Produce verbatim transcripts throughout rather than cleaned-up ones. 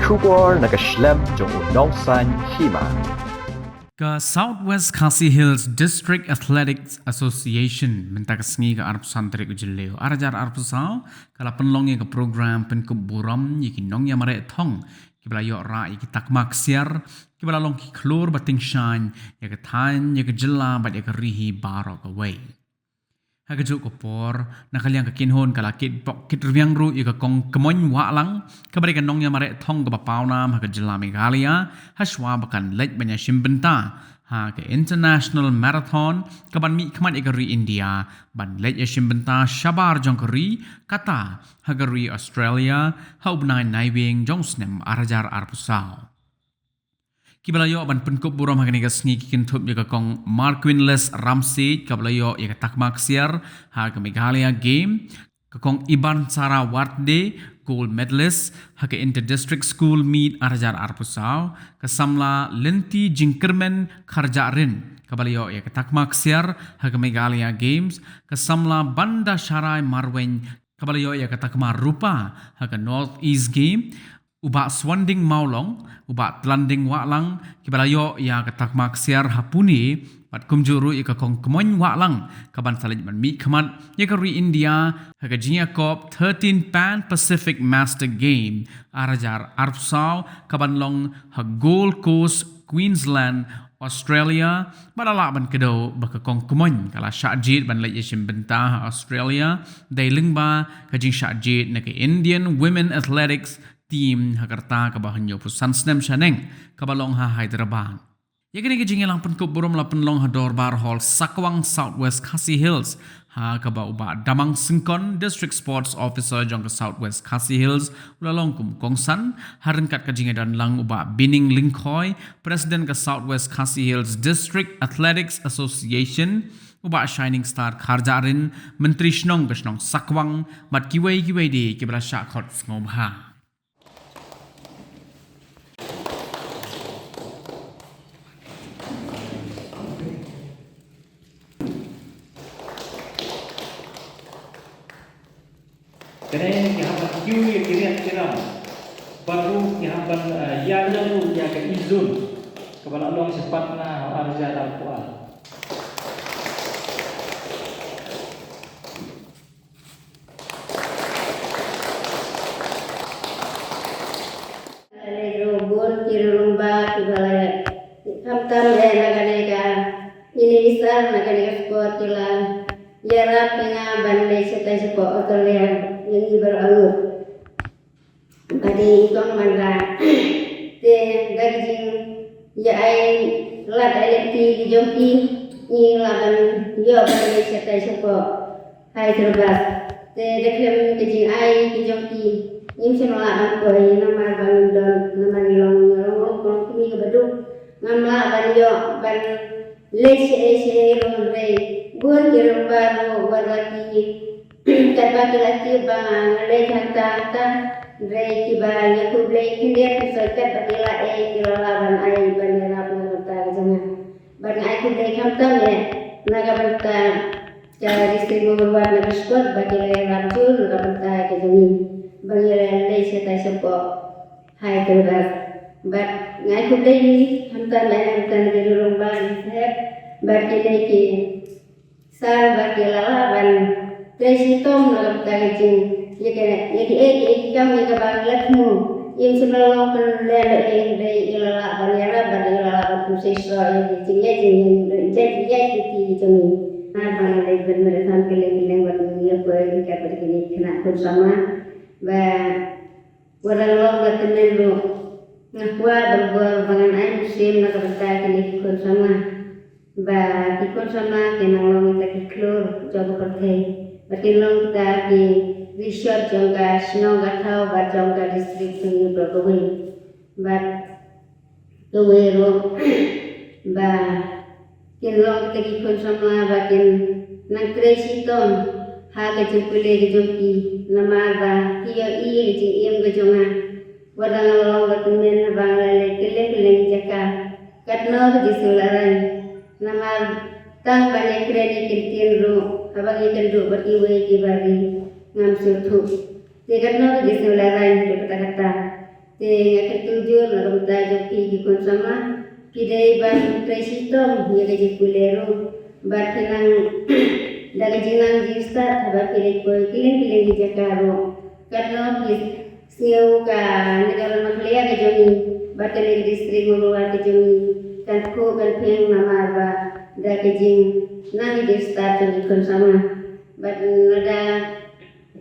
Khubor na ka shlem jong u nongsaiñ hima. Ka South West Khasi Hills District Athletics Association mynta ka sngi ka arphew san tarik u Jylliew arhajar arphew saw ka la pynlong ïa ka program pynkup burom ïa ki nongïamareh thong kiba la ïoh rah ïa ki takma ksiar kiba la long ki khlur ba tyngshaiñ ïa ka thaiñ, ïa ka jylla bad ïa ka ri hi baroh kawei. Ha kajuh ka por, na ka liang ka kynhun ka la kitbok kitrwiang ruh ïa ka kong Kmoin Wahlang kaba dei ka nongïamareh thong kaba pawnam ha ka jylla Meghalaya, ha shuwa ba kan leit ban ïashim bynta ha ka International Marathon kaban mihkhmat ïa ka ri India ban leit ïashim bynta shabar jong ka ri, kata ha ka ri Australia, ha u bnai Naiwieng jong u snem arhajar arphew saw. Kiba la ïoh ban pynkup burom ha kane ka sngi ki kynthup ïa ka kong Marquinless Ramsiej kaba la ïoh ïa ka takma ksiar ha ka Meghalaya Game, ka kong Iban Sara Warde, gold medalist ha ka Inter District School Meet arhajar arphew saw, ka samla Lynti Jingkyrmen Kharjahrin kaba la ïoh ïa ka takma ksiar ha ka Meghalaya Games, ka samla Bandasharai Marwein kaba la ïoh ïa ka takma rupa ha ka North East Game, u Bah Swanding Mawlong, u Bah Tlanding Wahlang, kiba la ïoh ïa ka takma ksiar ha Pune, bad kumjuh ruh ïa ka kong Kmoin Wahlang kaban sa leit ban mihkhmat ïa ka ri India ha ka jingïakop thirteen Pan Pacific Master Game arhajar arphew saw kaban long ha Gold Coast, Queensland, Australia, bad la lah ban kdew ba ka kong Kmoin ka la shah jied ban leit ïashim bynta ha Australia, dei lyngba ka jingshah jied na ka Indian Women Athletics Team ha ka rta kaba hynñiewphew san snem shaneng kaba long ha Hyderabad. Ïa kane ka jingïalang pynkup burom la pynlong ha Dorbar Hall Sakwang, South West Khasi Hills, ha kaba u Bah Damang Syngkon, District Sports Officer jong ka South West Khasi Hills, u la long kum u kongsan, ha ryngkat ka jingïadonlang u Bah Bining Lyngkhoi, President ka South West Khasi Hills District Athletics Association, u Bah Shining Star Kharjahrin, Myntri Shnong ka shnong Sakwang, bad kiwei kiwei de kiba la shah khot sngewbha. Kane ki hap ban kiew ïa ki riat ki ram. Bad ruh ki hap ban, eh, ïa ïa ruh ïa ka izun kaba la long shaphang na ha arhajar arphew ar. Lei ruh bun ki rung ba kiba la ïa khamtam eh na kane ka, ine i sar na kane ka sport ki la ïarap ïa nga ban leit shatai shapoh Australia ïa ngi baroh arngut. Ba dei i kong Manra. Te da ka jingïa ai lad ai lynti ki jong ki, ngi la ban ïoh ban leit shatai shapoh Hyderabad. Te da khlem ka jingai ki jong ki, ngim shym lah ban poi namar ba ngim don, namar ngi long, ngi long ruh kong kmie kaba duk. Ngam lah ban ïoh ban leit shaei shaei ruh hynrei bun ki rangbah ruh wat la ki, katba ki la tip ba nga leit hangta hangta, hynrei kiba ïakhublei khyndiat khynsoit katba ki la ei ki la lah ban ai ban ïarap na ka bynta ka jong nga. Bad nga ai khublei khamtam eh na ka bynta ka District Member Ward na ka sport ba ki la ïarap jur na ka bynta ka jong ngi ba ngi la leit shatai shapoh Hyderabad. Bad nga ai khublei khamtam eh na ka bynta ki rangbah ki sahep bad kine ki sar ba ki la lah ban trei shitom na ka bynta ka jing, ïa ki, ïa ki, ïa ki, ïa ki kam ïa kaba ngi la thmu. Ngim shym la long pynlong ei hynrei ngi la lah ban ïarap bad ngi la lah ban pynshoi shuh ïa ki jingïaid jingïaid, jingïaid jingïaid ki jong ngi. Nga ba nga leit ban mih ha kylleng kylleng bad ngi ïa poi ki katba kine ki khynnah khun samla ba wat la long ka tymmen ruh nga kwah ban bor ba ngan ai mynsiem na ka bynta kine ki khun samla. Ba ki khun samla kin nang long kita ki khlur jong ka pyrthei. Ba kin long kita ki rishot jong ka shnong ka thaw bad jong ka district jong ngi baroh kawei. Bad kawei ruh ba kin long kita ki khun samla ba kin nang trei shitom ha ka jingpule ka jong ki namar ba ki ïohi ïa ka jingim ka jong nga. Wat la nga long ba tymmen haba nga la leit kylleng kylleng ki jaka katno ka jingsngewlehraiñ. Namar tang ban ïakren ïa ki ktien ruh haba ngi ïakynduh bad kiwei kiba ri ngam sngewthuh. Te katno ka jingsngewlehraiñ haduh katta katta. Te nga kyntu jur na ka bynta jong phi ki khun samla, phi dei ban trei shitom ïa ka jingpule ruh, bad phi nang da ka jingnang jingstad haba phi leit poi kylleng kylleng ki jaka ruh. Katno phi sngew kane ka ri Meghalaya ka jong ngi bad kane ka district Mawlai ka jong ngi kan khuid kan pynïaid namar ba da ka jingnang jingstad jong ki khun samla. Bad lada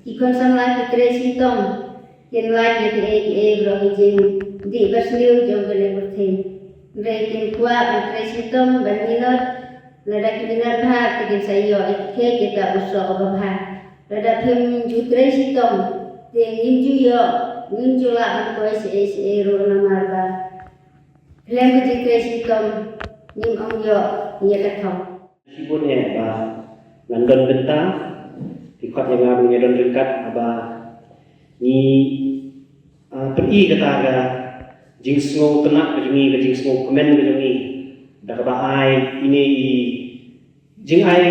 ki khun samla ki trei shitom, kin lait ïa kiei kiei baroh ki jingdih basniew jong kane ka pyrthei. Hynrei kin kwah ban trei shitom ban minot, lada ki minot bha te kin sa ïoh ïa ka khet ïa ka u soh uba bha. Lada phim ju trei shitom te ngim ju ïoh, ngim ju lah ban poi shaei shaei ruh namar ba khlem ka jingtrei shitom ngim ong ïoh ïa ka thong. Shibun eh ba ngan don bynta, phi khot ïa nga ba ngi don ryngkat, haba ngi, ah, pyni kata ka jingsngewtynnat ka jong ngi, ka jingsngewkmen ka jong ngi da kaba ai ine i jingai,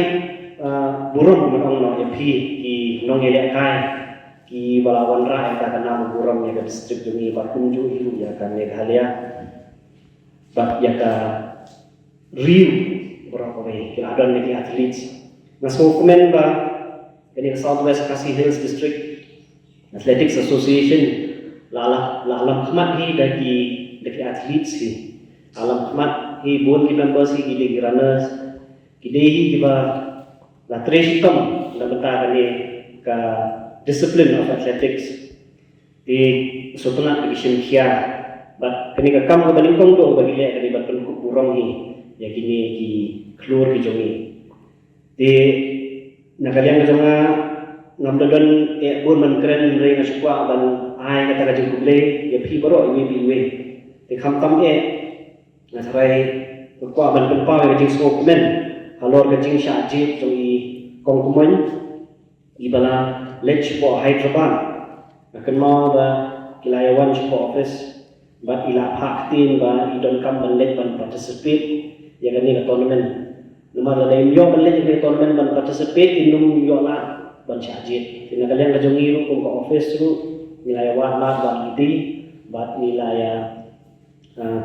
ah, burom, ban ong noh, ïa phi ki nongïalehkai kiba la wanrah ïa kata ka nam burom ïa ka district jong ngi, bad kumjuh hi ruh ïa ka Meghalaya bad ïa ka ri baroh kawei, ki la don ïa ki athletes. Nga sngewkmen ba kane ka South West Khasi Hills District Athletics Association la, la, la lam khmat hi da ki, da ki athletes hi. La lam khmat hi bun ki members hi, ki dei ki runners, ki dei hi kiba la trei shitom na bynta kane ka discipline of athletics. Te sngewtynnat ba ki shim khia. Bad kane ka kam kaba nyngkong duh ba ki leh ka dei ban pynkup burom hi ïa kine ki khlur ki jong ngi. Te na ka liang ka jong nga, ngam da don eh bun ban kren, hynrei nga shu kwah ban ai kata ka jingkhublei ïa phi baroh iwei pa iwei. Te khamtam eh, nga tharai nga kwah ban pynpaw ïa ka jingsngewkmen halor ka jingshah jied jong i Kong Kmoin iba la leit shapoh Hyderabad. Nga kynmaw ba ki la ïa wan shapoh office bad i la phah ktien ba i donkam ban leit ban participate ïa kane ka tournament. Namar lada im ïoh ban leit ïa kane ka tournament ban participate, im nym ïoh lad ban shah jied. Te na ka liang ka jong ngi ruh kum ka office ruh ngi la ïa wad lad bad kiti bad ngi la ïa, ah,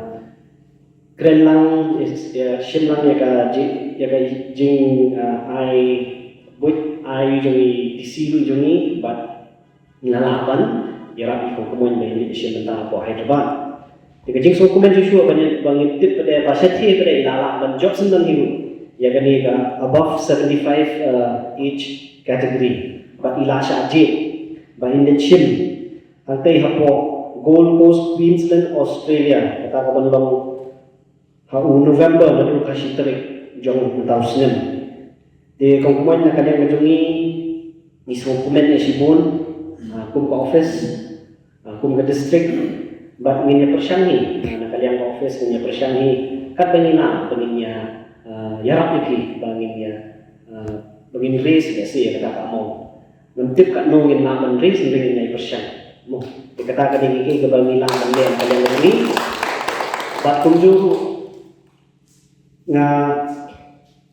kren lang, eh, ïa shim lang ïa ka jing, ïa ka jing, ah, ai buit ai jong i D C ruh jong ngi bad ngi la lah ban ïarap i Kong Kmoin ba in leit shim bynta hapoh Hyderabad. Te ka jingsngewkmen shuh shuh ba ngin, ba ngin tip pat de ba shatei pat de i la lah ban jop syndon hi ruh ïa kane ka above seventy-five, uh, age category. Bad i la shah jied ba in leit shim hangtei hapoh Gold Coast, Queensland, Australia, kata ka ban long ha u November, naduh ka shi tarik jong mynta u snem. Te Kong Kmoin, na ka liang ka jong ngi, ngi sngewkmen ïa shibun, ah, kum ka office, ah, kum ka district, bad ngin ïa pyrshang hi, ah, na ka liang ka office ngin ïa pyrshang hi katba ngi lah ba ngin ïa, ah, ïarap ïa phi ba ngin ïa, ah, ba ngin raise ïa shi ïa kata ka amount. Ngam tip katno ngin lah ban raise, hynrei ngin ïa pyrshang. Mo, te kata ka dei kaei kaba ngi lah ban leh na ka liang ka jong ngi. Bad kumjuh ruh nga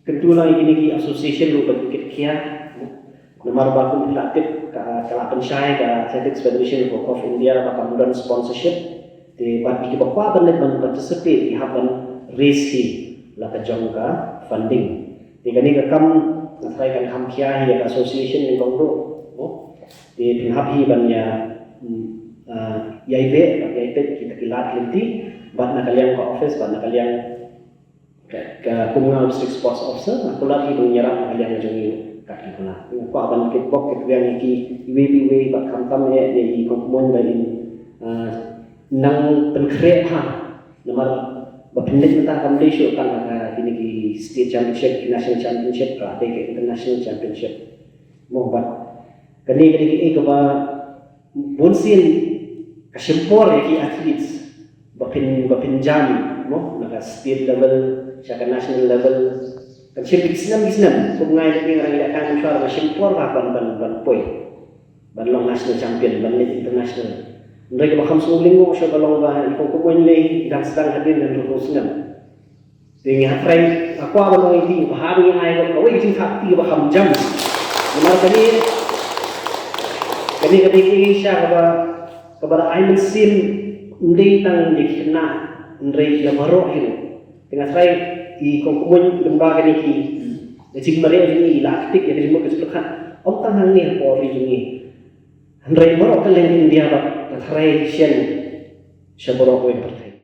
kyntu lang ïa kine ki association ruh ban kit khia. Namar ba kum phi la tip ka, ka la pynshai ka Athletics Federation of, of India ba kam don sponsorship. Te bad ki kiba kwah ban leit ban participate ki hap ban raise hi la ka jong ka funding. Te kane ka kam nga tharai kan kham khia hi ïa ka association nyngkong ruh. Mo, te phin hap hi ban ïa, mm, ah, ïai beh, ban ïai peit kita ki lad lynti bad na ka liang ka office bad na ka liang ka, ka kum nga u District Sports Officer, nga kular hi ban ïarap na ka liang ka jong ngi kat ki kular. Nga kwah ban kitbok kitrwiang ïa ki iwei pa iwei bad khamtam eh ïa i Kong Kmoin ba in, ah, nang pynkhreh bha. Namar ba pynleit mynta kam dei shuh tang ha kine ki state championship, ki national championship, ka dei ka international championship. Mo, bad kane ka dei kaei kaba bunsien ka shim por ïa ki athletes ba phin, ba phin jam, mo, na ka state level sha ka national level. Kan shim ki snem ki snem, kum nga ïa nga rang ïa ka ngan shwa, ka shim por ba ban, ban, ban poi ban long national champion, ban leit international. Hynrei kaba kham sngewlyngngoh shuh ka long ba i Kong Kmoin lei dang sdang hadien hynriew phew snem. Te ngi hap trai, nga kwah ban ong ïa phi ba hap ngi ai kawei ka jingthap kti kaba kham jam. Namar kane, kane ka dei ka sha kaba, kaba la ai mynsiem Ym dei tang ïa ki khynnah, hynrei ïa baroh hi ruh. Te nga tharai i Kong Kmut lem bad kine ki, ka jingmareh jong ngi, i la ktik ïa ka jingmut ka jingpyrkhat. Ym tang hangne hapoh ri jong ngi, hynrei baroh kylleng India bad ka tharai shen sha baroh kawei ka pyrthei.